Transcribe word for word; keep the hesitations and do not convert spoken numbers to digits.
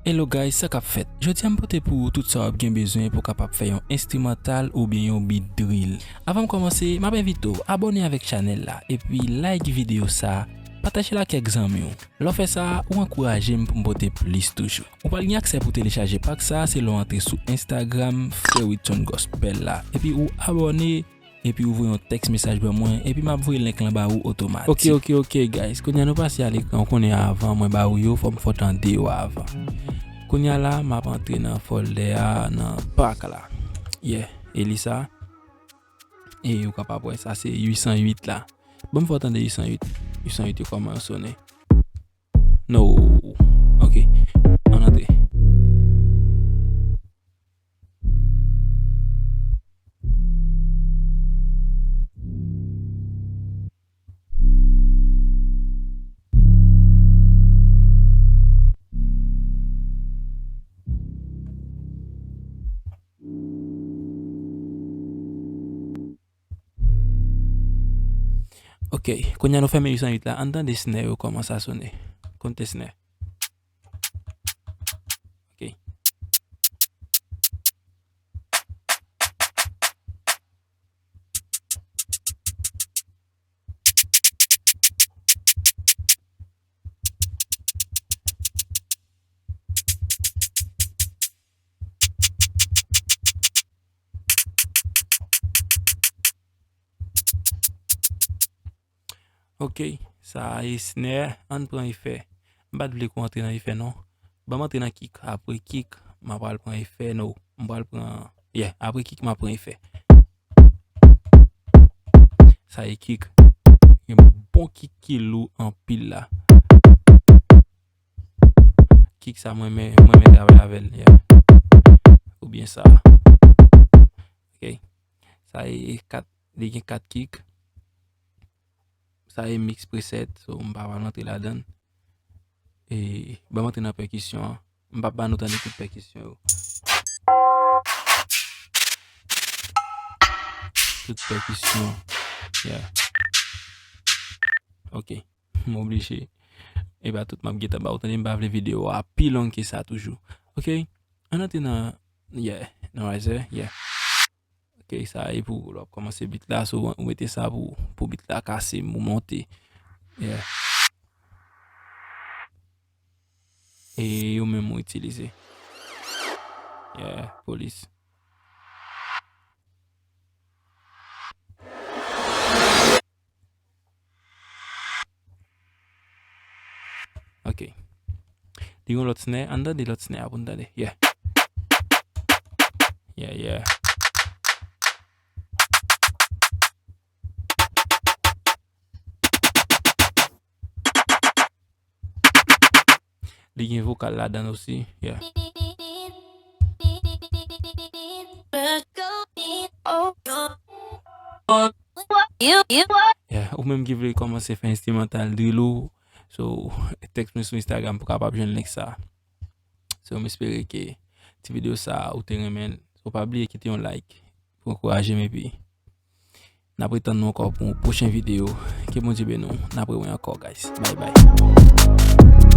Hello guys, sa k ap fèt? Jodi a m pote pou ou tout sa w ap gen bezwen pou w kapab fè yon enstrimantal oubyen yon beat drill. Avan m kòmanse, m ap envite w abòne avèk chanèl la epi like videyo sa, pataje l ak kèk zanmi w. Lè w fè sa, ou ankouraje m pou m pote plis toujou. Ou pral gen aksè pou telechaje pak sa a, se lè w antre sou Instagram Frè Widson Gospel la, epi ou abòne, epi ou voye yon tèks mesaj ban mwen, epi m ap voye link lan ba ou otomatik. Ok, ok, ok, guys. Kounye a nou pase a lekran, ou konnen avan mwen ba ou yo, fò m fè w tande yo avan. Kounye a la, m ap antre nan folder a, nan pak la. Yeah, e li sa. E ou kapab wè sa, se uit san uit la. Ban m fè w tande uit san uit. Uit san uit yo kòman yo sonnen. No. Ok. Ann antre. Ok, kounye a nou fèmen uit san uit la. Ann tande snare yo kòman sa sonnen. Konte snare. Ok. Ok, sa a e snare, ann pran efè. M pa t vle kou antre nan efè non. Ban m antre nan kick. Apre kick, m a pral pran efè, no. M pral pran, yeah, apre kick, m a pran efè. Sa e kick. Gen bon kick ki lou anpil la. Kick sa mwen renmen, mwen renmen travay avè l, yeah. Oubyen sa. Ok. Sa e kat, li gen kat kick. Sa e mix preset, so m pa pral antre ladan l. E, ban m antre nan pèkisyon an. M p ap ba nou tande tout pèkisyon yo. Tout pèkisyon. Yeah. Ok. M oblije. E pa tout m ap gentan ba ou tande, m pa vle videyo a pi long ke sa toujou. Ok. Ann antre nan, yeah, nan riser, yeah. Ok, sa e pou lè w ap kòmanse beat la, so ou mete sa pou, pou beat la kase, pou monte. Yeah. E yo menm ou itilize. Yeah, police. Ok. Li gon lòt snare, ann tande lòt snare a pou n tande. Yeah. Yeah, yeah. Li gen vokal ladan l osi, yeah. Yeah, ou menm ki vle kòmanse fè enstrimantal drill ou, so, text mwen sou Instagram pou kapab jwenn link sa. So, m espere ke ti videyo sa ou te renmen l. So, pa bliye kite yon like pou ankouraje m epi n ap retann nou ankò pou yon pwochen videyo. Ke Bondye beni w. N ap rewè ankò, guys. Bye bye.